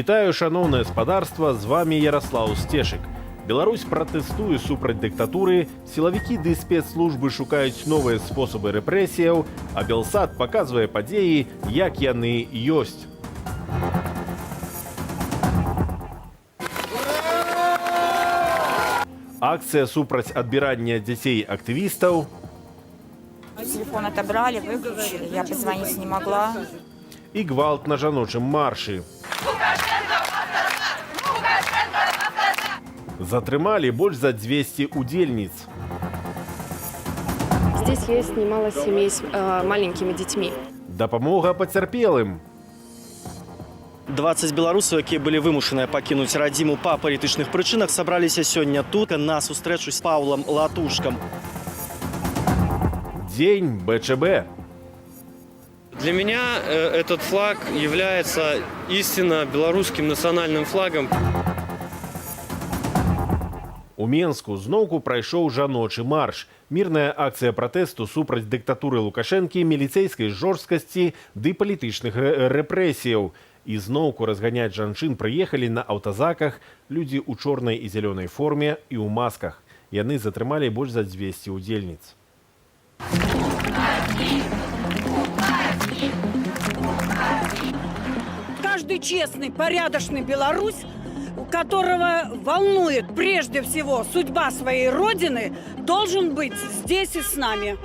Вітаю, шаноўнае спадарства, з вами Ярослаў Сцешык. Беларусь пратэстуе супраць дыктатуры, сілавікі ды спецслужбы шукаюць новыя спосабы рэпрэсіяў, а Белсат паказвае падзеі, як яны ёсць. Акцыя супраць адбірання дзяцей актывістаў. Телефон отобрали, выключили. Я позвонить не могла. І гвалт на жаночым маршы. Затрымалі больш за 200 удзельніц. Здесь есть немало семей с маленькими детьми. Дапамога пацярпелым. 20 беларусаў, якія былі вымушаныя пакінуць радзіму па палітычных прычынах, сабраліся сёння тут на сустрэчу з Паўлам Латушкам. Дзень БЧБ. Для меня этот флаг является истинно белорусским национальным флагом. У Менску зноўку прайшоў жаночы марш. Мірная акцыя пратэсту супраць дыктатуры Лукашэнкі, міліцэйскай жорсткасці ды палітычных рэпрэсіяў. І зноўку разганяць жанчын прыехалі на аўтазаках людзі ў чорнай і зялёнай форме і ў масках. Яны затрымалі больш за 200 удзельніц. Каждый честный, порядочный белорус, у которого волнует прежде всего судьба своей родины, должен быть здесь и с нами.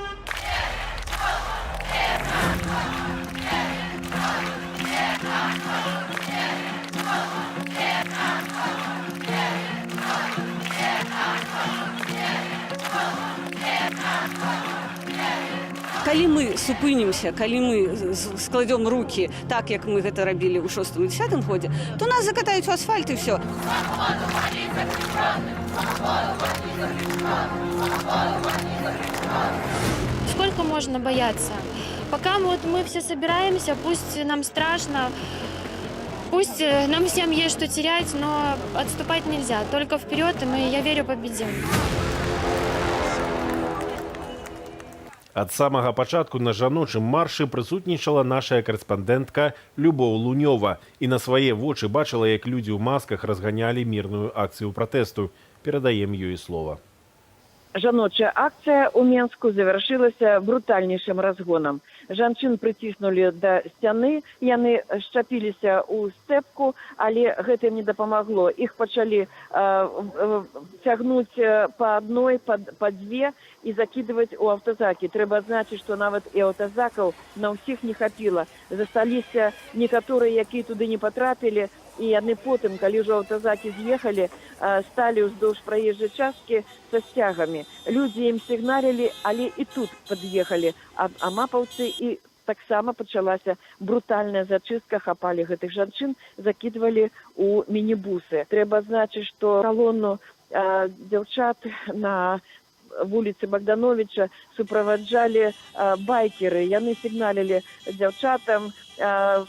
Калі мы супынімся, калі мы складём руки так, як мы гэта рабілі ў шостым і десятым годзе, то нас закатаюць у асфальт, і все. Сколько можно бояться? Пока вот мы все собираемся, пусть нам страшно, пусть нам всем есть что терять, но отступать нельзя. Только вперед, и мы, я верю, победим. Ад самага пачатку на жаночым маршы прысутнічала нашая карэспандэнтка Любоў Лунёва і на свае вочы бачыла, як людзі ў масках разганялі мірную акцыю пратэсту. Перадаем ёй слова. Жаночая акцыя ў Менску завяршылася брутальнейшым разгонам. Жанчын прыціснулі да сцяны, яны шчапіліся ў сцэпку, але гэта ім не дапамагло. Іх пачалі цягнуць па адной, па дзве і закідваць у аўтазакі. Трэба адзначыць, што нават і аўтазакаў на ўсіх не хапіла. Засталіся некаторыя, якія туды не патрапілі, і яны потым, калі ўжо аўтазакі з'ехалі, сталі ўздоўж праезжай часткі са сцягамі. Людзі ім сігналілі, але і тут пад'ехалі амапаўцы, і таксама пачалася брутальная зачыстка, хапалі гэтых жанчын, закідвалі ў мінібусы. Трэба адзначыць, што калону дзяўчат на вуліцы Багдановіча суправаджалі байкеры. Яны сігналілі дзяўчатам,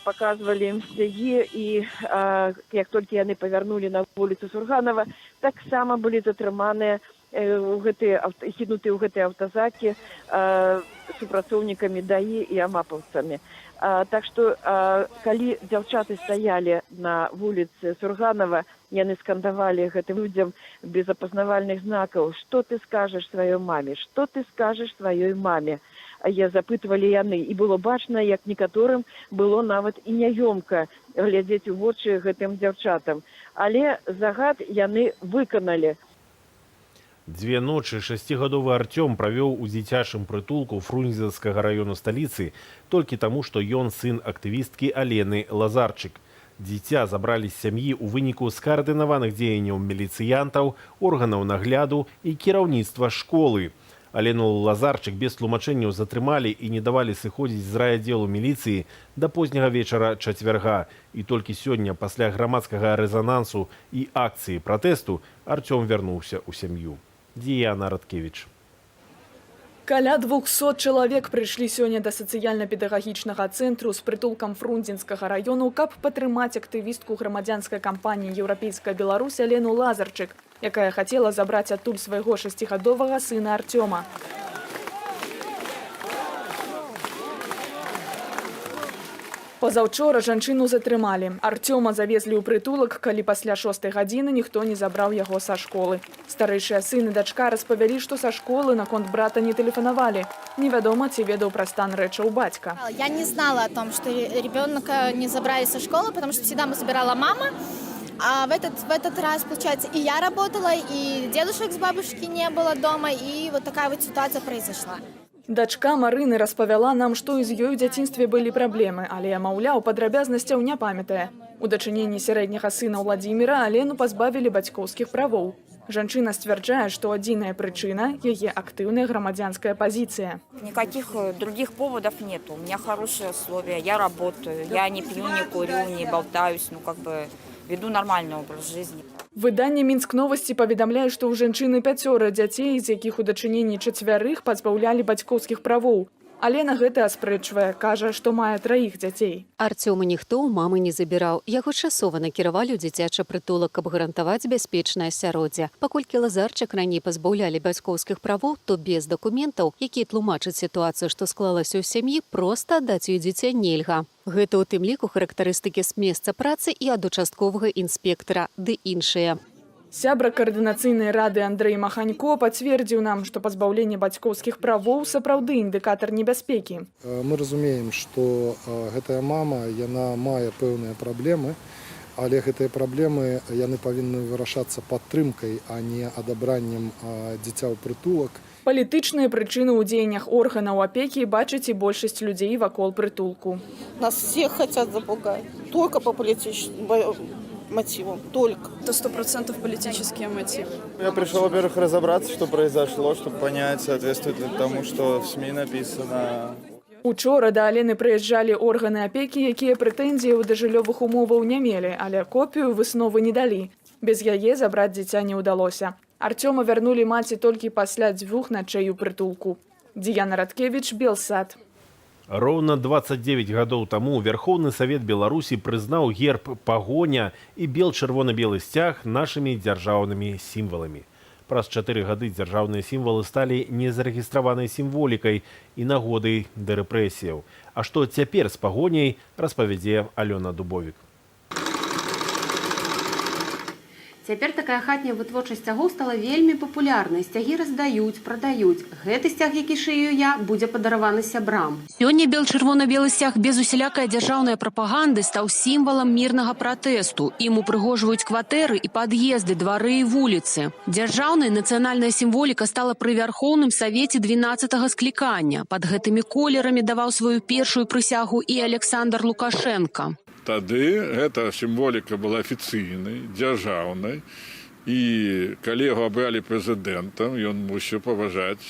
паказвалі ім сцягі, і як толькі яны павярнулі на вуліцу Сурганова, таксама былі затрыманыя, у гэтыя хінуты ў гэтыя аўтазакі супрацоўнікамі ДАІ і амапаўцамі. Так што калі дзяўчаты стаялі на вуліцы Сурганова, яны скандавалі гэтым людзям без апазнавальных знакаў: «Что ты скажешь сваёй маме? Что ты скажешь сваёй маме?» А я запытвалі яны, і было бачна, як некаторым было нават і няёмка глядзець у вочы гэтым дзяўчатам. Але загад яны выканалі. Дзве ночы шасцігадовы Арцём правёў у дзіцячым прытулку Фрунзенскага раёну сталіцы толькі таму, што ён сын актывісткі Алены Лазарчык. Дзіця забралі з сям'і ў выніку скаардынаваных дзеянняў міліцыянтаў, органаў нагляду і кіраўніцтва школы. Алену Лазарчык без тлумачэнняў затрымалі і не давалі сыходзіць з райаддзелу міліцыі да позняга вечара чацвярга. І толькі сёння, пасля грамадскага рэзанансу і акцыі пратэсту, Арцём вярнуўся ў сям'ю. Діяна Радкевіч. Каля 200 чалавек прыйшлі сёння да сацыяльна-педагагічнага цэнтру з прытулкам Фрунзенскага раёну, каб падтрымаць актывістку грамадзянскай кампаніі «Еўрапейская Беларусь» Алену Лазарчык, якая хацела забраць адтуль свайго шасцігадовага сына Арцёма. Пазаўчора жанчыну затрымалі. Арцёма завезлі ў прытулак, калі пасля 6-й гадзіны ніхто не забраў яго са школы. Старэйшыя сын і дачка распавялі, што са школы наконт брата не тэлефанавалі. Невядома, ці ведаў пра стан рэчаў бацька. Я не знала о том, что ребенка не забрали со школы, потому что всегда ему забирала мама. А в этот раз, получается, и я работала, и дедушек с бабушки не было дома, и вот такая вот ситуация произошла. Дачка Марыны распавяла нам, што і з ёй у дзяцінстве былі праблемы, але, маўляў, падрабязнасцяў не памятае. У дачыненні сярэдняга сына Уладзіміра Алену пазбавілі бацькоўскіх правоў. Жанчына сцвярджае, што адзіная прычына — яе актыўная грамадзянская пазіцыя. Никаких других поводов нету. У меня хорошие условия, я работаю, я не пью, не курю, не болтаюсь, ну, как бы веду нормальный образ жизни. Выданне «Мінск новасці» паведамляе, што ў жанчыны пяцёра дзяцей, з якіх у дачыненні чацвярых пазбаўлялі бацькоўскіх правоў. Алена гэта аспрэчвае, кажа, што мае траіх дзяцей. Арцёма ніхто ў мамы не забіраў. Яго часова накіравалі ў дзіцячы прытулак, каб гарантаваць бяспечнае асяроддзе. Паколькі Лазарчык раней пазбаўлялі бацькоўскіх правоў, то без дакументаў, якія тлумачаць сітуацыю, што склалася ў сям'і, проста аддаць ёй дзіця нельга. Гэта ў тым ліку характарыстыкі з месца працы і ад участковага інспектара, ды іншыя. Сябра каардынацыйнай рады Андрэй Маханько пацвердзіў нам, што пазбаўленне бацькоўскіх правоў сапраўды індыкатар небяспекі. Мы разумеем, што гэтая мама, яна мае пэўныя праблемы, але гэтыя праблемы, яны павінны вырашацца падтрымкай, а не адабраннем дзіця ў прытулак. Палітычныя прычыны ў дзеяннях органаў апекі бачыць і большасць людзей вакол прытулку. Нас всех хотят запугать. Только по политическим мотивам. Только. Это 100% политические мотивы. Я пришел, во-первых, разобраться, что произошло, чтобы понять, соответствует ли тому, что в СМИ написано. Учора да Алены прыязджалі органы апекі, якія прэтэнзіяў да жыллёвых умоваў не мелі, але копію высновы не далі. Без яе забраць дзіця не ўдалося. Арцёма вярнулі маці толькі пасля дзвюх начэй у прытулку. Діяна Радкевіч, Белсат. Роўна 29 гадоў таму Вярхоўны Савет Беларусі прызнаў герб «Пагоня» і бел-чырвона-белы сцяг нашымі дзяржаўнымі сімваламі. Праз 4 гады дзяржаўныя сімвалы сталі незарэгістраванай сімволікай і нагодай да рэпрэсіяў. А што цяпер з «Пагоняй», распавядзе Алёна Дубовік. Цяпер такая хатняя вытворчасць сцягоў стала вельмі папулярнай. Сцягі раздаюць, прадаюць. Гэты сцяг, які шыю я, будзе падараваны сябрам. Сёння бел-чырвона-белы сцяг без усялякай дзяржаўнай прапаганды стаў сімвалам мірнага пратэсту. Ім упрыгожваюць кватэры і пад'езды, двары і вуліцы. Дзяржаўная нацыянальная сімволіка стала пры Вярхоўным Савеце 12 склікання. Пад гэтымі колерамі даваў сваю першую прысягу і Аляксандр Лукашэнка. Тады гэта сімволіка была афіцыйнай, дзяржаўнай, і калі яго абралі прэзідэнтам, ён мусіў паважаць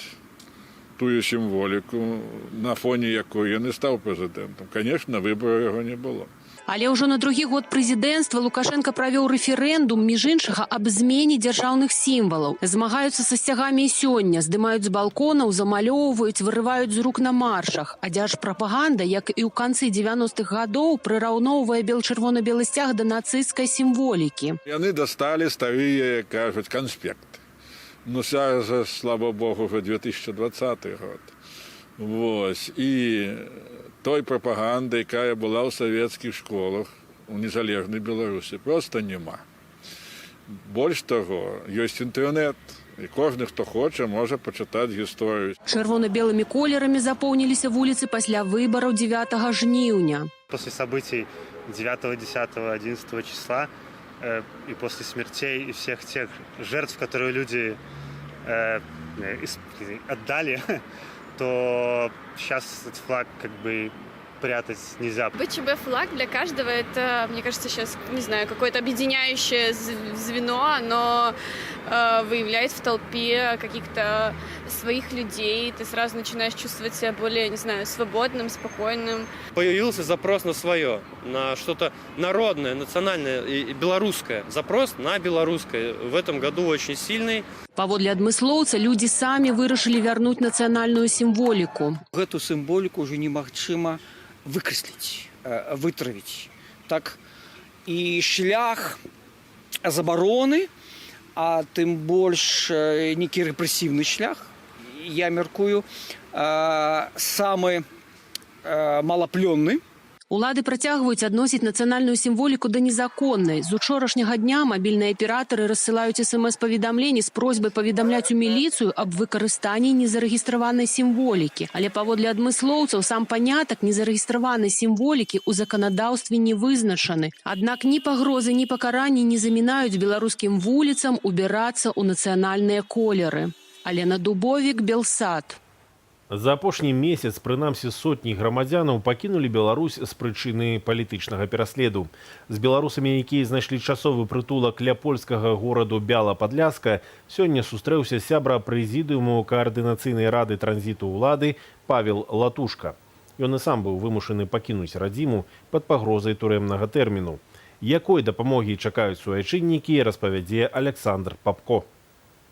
тую сімволіку, на фоне якой ён і стаў прэзідэнтам. Конечно, выбару яго не было. Але ўжо на другі год прэзідэнцтва Лукашэнка правёў рэферэндум, між іншага, аб змене дзяржаўных сімвалаў. Змагаюцца са сцягамі і сёння, здымаюць з балконаў, замалёўваюць, вырываюць з рук на маршах. А дзяржпрапаганда, як і ў канцы 90-х гадоў, прыраўноўвае бел-чырвона-белы сцяг да нацысцкай сімволікі. Яны дасталі старыя, кажуць, канспекты. Ну, зараз жа, слава богу, уже 2020 год. Вось. І той прапаганды, якая была ў савецкіх школах у незалежнай Беларусі, просто няма. Больш таго, ёсць інтэрнэт, і кожны, хто хоча, можа пачытаць гісторыю. Чырвона-белымі колерамі запоўніліся вуліцы пасля выбараў 9 жніўня. После событий 9, 10, 11 числа и после смертей и всех тех жертв, которые люди отдали, то сейчас этот флаг как бы прятать нельзя. БЧБ флаг для каждого — это, мне кажется, сейчас, не знаю, какое-то объединяющее звено, оно выявляет в толпе каких-то своих людей, ты сразу начинаешь чувствовать себя более, не знаю, свободным, спокойным. Появился запрос на свое, на что-то народное, национальное и белорусское. Запрос на белорусское в этом году очень сильный. Паводле адмыслоўца, людзі самі вырашылі вярнуць нацыянальную сімволіку. Гэту сімволіку ўжо немагчыма выкрасліць, вытравіць. Так і шлях забароны, а тым больш нейкі рэпрэсіўны шлях, я мяркую, самы малаплённы. Улады працягваюць адносіць нацыянальную сімволіку да незаконнай. З учорашняга дня мабільныя аператары рассылаюць смс-паведамленні з просьбай паведамляць у міліцыю аб выкарыстанні незарэгістраванай сімволікі. Але паводле адмыслоўцаў, сам панятак незарэгістраванай сімволікі ў заканадаўстве не вызначаны. Аднак ні пагрозы, ні пакаранні не замінаюць беларускім вуліцам убірацца ў нацыянальныя колеры. Алена Дубовік, Белсат. За апошні месяц прынамсі сотні грамадзянаў пакінулі Беларусь з прычыны палітычнага пераследу. З беларусамі, якія знайшлі часовы прытулак ля польскага гораду Бяла-Падляска, сёння сустрэўся сябра прэзідыуму Каардынацыйнай рады транзіту ўлады Павел Латушка. Ён і сам быў вымушаны пакінуць радзіму пад пагрозай турэмнага тэрміну. Якой дапамогі чакаюць суайчыннікі, распавядзе Аляксандр Папко.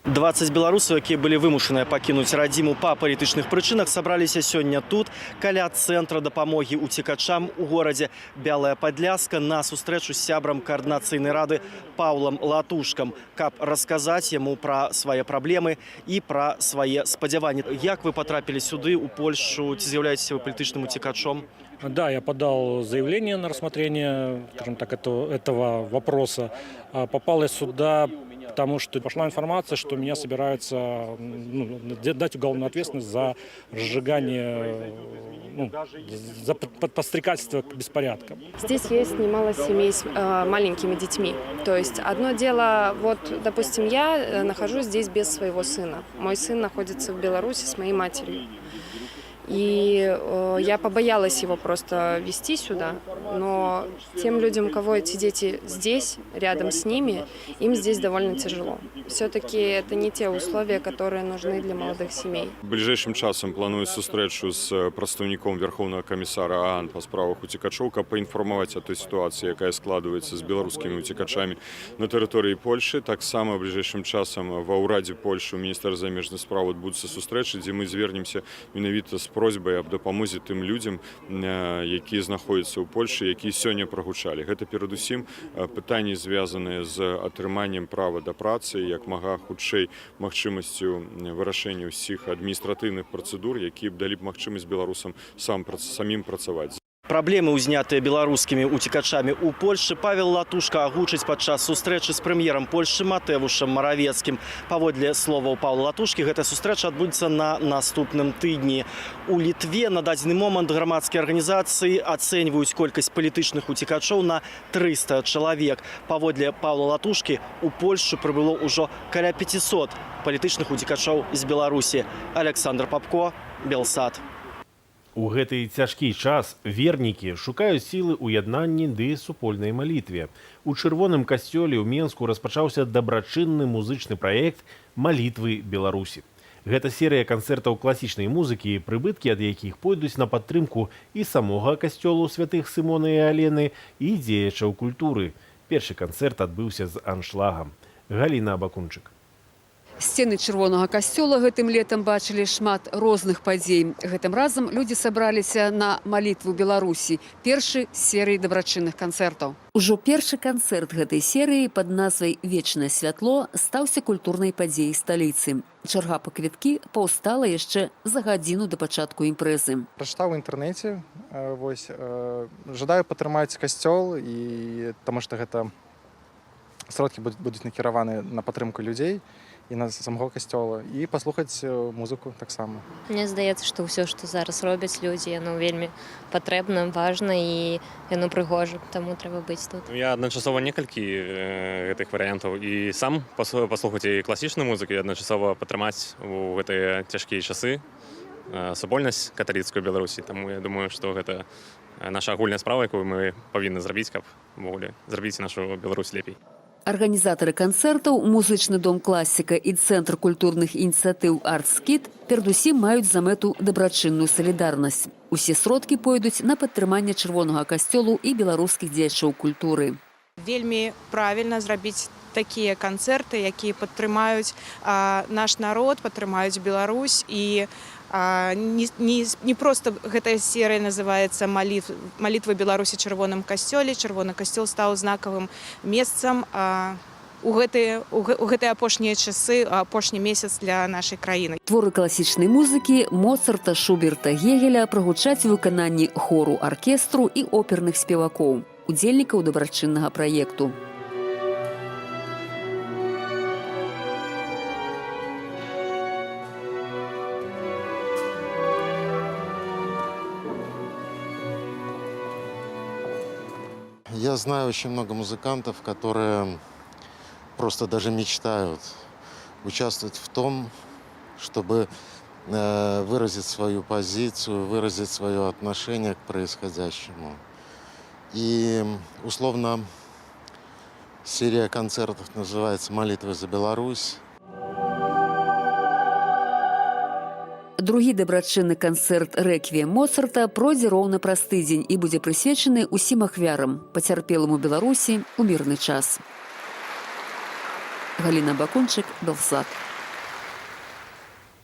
20 беларусаў, якія былі вымушаныя пакінуць радзіму па палітычных прычынах, сабраліся сёння тут, каля цэнтра дапамогі уцекачам у горадзе Бялая Падляска, на сустрэчу з сябрам Каардынацыйнай рады Паўлам Латушкам, каб расказаць яму пра свае праблемы і пра свае спадзяванні. Як вы патрапілі сюды, у Польшу, ці з'яўляецеся вы палітычным уцекачом? Да, я подал заявление на рассмотрение, скажем так, этого вопроса. Попал я сюда, потому что пошла информация, что меня собираются, ну, дать уголовную ответственность за разжигание, ну, за подстрекательство к беспорядкам. Здесь есть немало семей с маленькими детьми. То есть одно дело, вот, допустим, я нахожусь здесь без своего сына. Мой сын находится в Беларуси с моей матерью. И я побоялась его просто везти сюда, но тем людям, у кого эти дети здесь, рядом с ними, им здесь довольно тяжело. Все-таки это не те условия, которые нужны для молодых семей. Бліжэйшым часам планую сустрэчу з прадстаўніком Вярхоўнага камісара ААН па справах уцекачоў, каб паінфармаваць о той сітуацыі, якая складваецца з беларускімі уцекачамі на тэрыторыі Польшы. Таксама бліжэйшым часам ва ўрадзе Польшы, у міністэрстве замежных спраў адбудуцца сустрэчы, дзе мы звернемся менавіта з просьбай аб дапамозе тым людзям, якія знаходзяцца ў Польшы, якія сёння прагучалі. Гэта перадусім пытанні, звязаныя з атрыманнем права да працы, як мага хутчэй магчымасцю вырашэння ўсіх адміністратыўных працэдур, якія б далі б магчымасць беларусам самім працаваць. Праблемы, узнятыя беларускімі уцекачамі ў Польшчы, Павел Латушка агучыць падчас сустрэчы з прэм'ерам Польшчы Матэвушам Маравецкім. Паводле словаў Паўла Латушкі, гэтая сустрэча адбудзецца на наступным тыдні. У Літве на дадзены момант грамадскія арганізацыі ацэньваюць колькасць палітычных уцекачоў на 300 чалавек. Паводле Паўла Латушкі, у Польшчу прыбыло ўжо каля 500 палітычных уцекачоў з Беларусі. Аляксандр Папко, Белсат. У гэты цяжкі час вернікі шукаюць сілы ў яднанні ды супольнай малітве. У Чырвоным касцёле ў Менску распачаўся дабрачынны музычны праект «Малітвы Беларусі». Гэта серыя канцэртаў класічнай музыкі, прыбыткі ад якіх пойдуць на падтрымку і самога касцёлу святых Сымона і Алены, і дзеячаў культуры. Першы канцэрт адбыўся з аншлагам. Галіна Абакунчык. Сцены Чырвонага касцёла гэтым летам бачылі шмат розных падзей. Гэтым разам людзі сабраліся на малітву Беларусі, першы з серыі дабрачынных канцэртаў. Ужо першы канцэрт гэтай серыі пад назвай «Вечнае святло» стаўся культурнай падзеяй сталіцы. Чарга па квіткі паўстала яшчэ за гадзіну да пачатку імпрэзы. Прачытаў у інтэрнэце, вось, жадаю падтрымаць касцёл, і таму што гэта сродкі будуць накіраваны на падтрымку людзей і на самого касцёла, і паслухаць музыку таксама. Мне здаецца, што ўсё, што зараз робяць людзі, яно вельмі патрэбна, важна і яно прыгожа, таму трэба быць тут. Я адначасова некалькі гэтых варыянтаў: і сам паслухаць і класічную музыку, і адначасова падтрымаць у гэтыя цяжкія часы супольнасць каталіцкую Беларусі. Таму я думаю, што гэта наша агульная справа, якую мы павінны зрабіць, каб увогуле зрабіць нашу Беларусь лепей. Арганізатары канцэртаў, музычны дом «Класіка» і цэнтр культурных ініцыятыў «Артскіт» перадусім маюць за мэту дабрачынную салідарнасць. Усе сродкі пойдуць на падтрыманне Чырвонага касцёлу і беларускіх дзеячоў культуры. Вельмі правільна зрабіць такія канцэрты, якія падтрымаюць наш народ, падтрымаюць Беларусь, і не проста гэтая серыя называецца «Малітвы Беларусі Чырвоным касцёле». Чырвоны касцёл стаў знакавым месцам. у гэтыя апошнія часы, апошні месяц для нашай краіны. Творы класічнай музыкі Моцарта, Шуберта, Гегеля прагучаць у выкананні хору, аркестру і оперных спевакоў, удзельнікаў дабрачыннага праекту. Я знаю очень много музыкантов, которые просто даже мечтают участвовать в том, чтобы выразить свою позицию, выразить свое отношение к происходящему. И условно серия концертов называется «Молитвы за Беларусь». Другі дабрачынны канцэрт «Рэквіем Моцарта» пройдзе роўна праз тыдзень і будзе прысвечаны ўсім ахвярам, пацярпелым у Беларусі ў мірны час. Галіна Бакунчык, Белсат.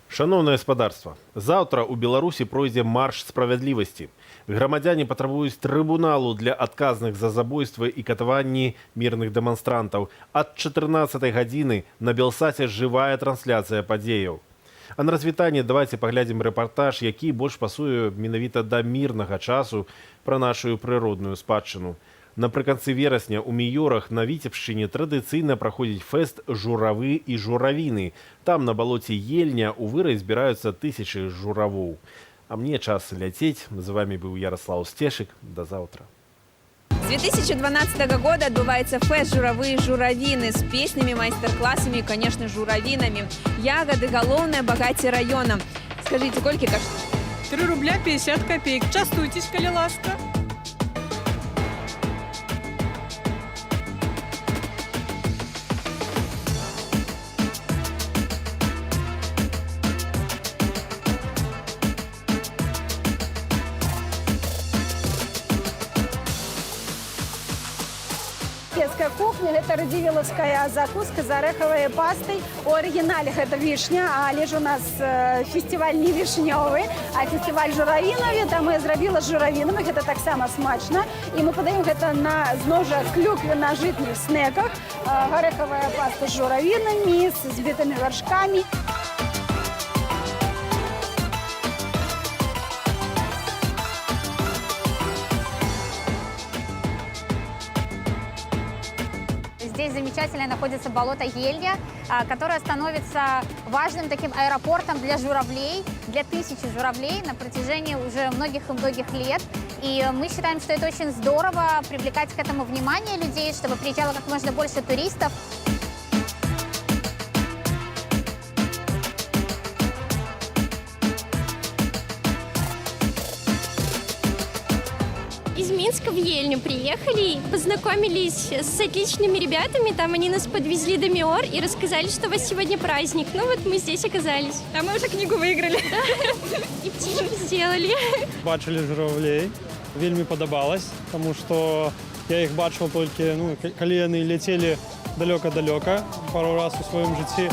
Шаноўнае спадарства, заўтра ў Беларусі пройдзе марш справядлівасці. Грамадзяне патрабуюць трыбуналу для адказных за забойствы і катаванні мірных дэманстрантаў. Ад 14 гадзіны на Белсаце жывая трансляцыя падзеяў. А на развітанне давайте паглядзім рэпартаж, які больш пасуе менавіта да мірнага часу, пра нашу прыродную спадчыну. Напрыканцы верасня ў Міёрах на Віцебшчыне традыцыйна праходзіць фэст «Журавы і журавіны». Там на балоце Ельня ў вырай збіраюцца тысячы журавоў. А мне час ляцець. З вамі быў Яраслаў Сцешык. Да заўтра. С 2012 года адбываецца фэст «Журавы и журавіны» с песнями, майстар-классами и, конечно, журавинами. Ягоды – галоўнае багацце района. Скажите, колькі каштуе? 3 рубля 50 копеек. Частуйцеся, калі ласка. Пеская кухня — гэта радзівілаўская закуска з арэхавай пастай. У арыгінале гэта вішня, але ж у нас фестываль не вішнёвы, а фестываль журавінавы, там я зрабіла з журавінамі, гэта таксама смачна. І мы падаем гэта на, зноў жа, клюквена-жытніх снеках. Арэхавая паста з журавінамі, з збітымі вяршкамі. Здесь замечательно находится болото Ельня, которое становится важным таким аэропортом для журавлей, для тысячи журавлей на протяжении уже многих и многих лет. И мы считаем, что это очень здорово привлекать к этому внимание людей, чтобы приезжало как можно больше туристов. Из Минска в Ельню приехали, познакомились с отличными ребятами. Там они нас подвезли до Миор и рассказали, что у вас сегодня праздник. Ну вот мы здесь оказались. А мы уже книгу выиграли. И птички сделали. Бачылі журавлей, вельмі падабалось, таму што я іх бачыў толькі, ну, калі яны ляцелі далёка-далёка пару раз у сваім жыцці.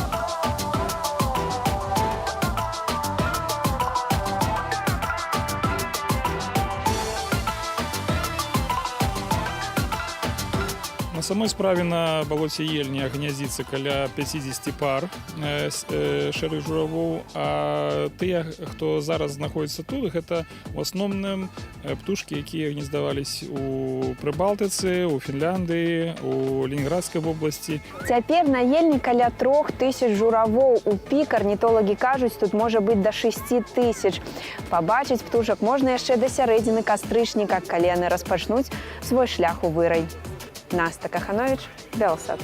На самой справе на балоце Ельня гнездзіцца каля 50 пар шэрых журавоў, а тыя, хто зараз знаходзіцца тут, гэта у асноўным птушкі, якія гнездавались у Прыбалтыцы, у Фінляндыі, у Ленінградскай вобласці. Цяпер на Ельні каля 3000 журавоў. У пік, арнітолагі кажуць, тут можа быць да 6000. Пабачыць птушак можна яшчэ да сярэдзіны кастрычніка, калі яны распачнуць свой шлях у вырай. Наста Каханович, Белсат.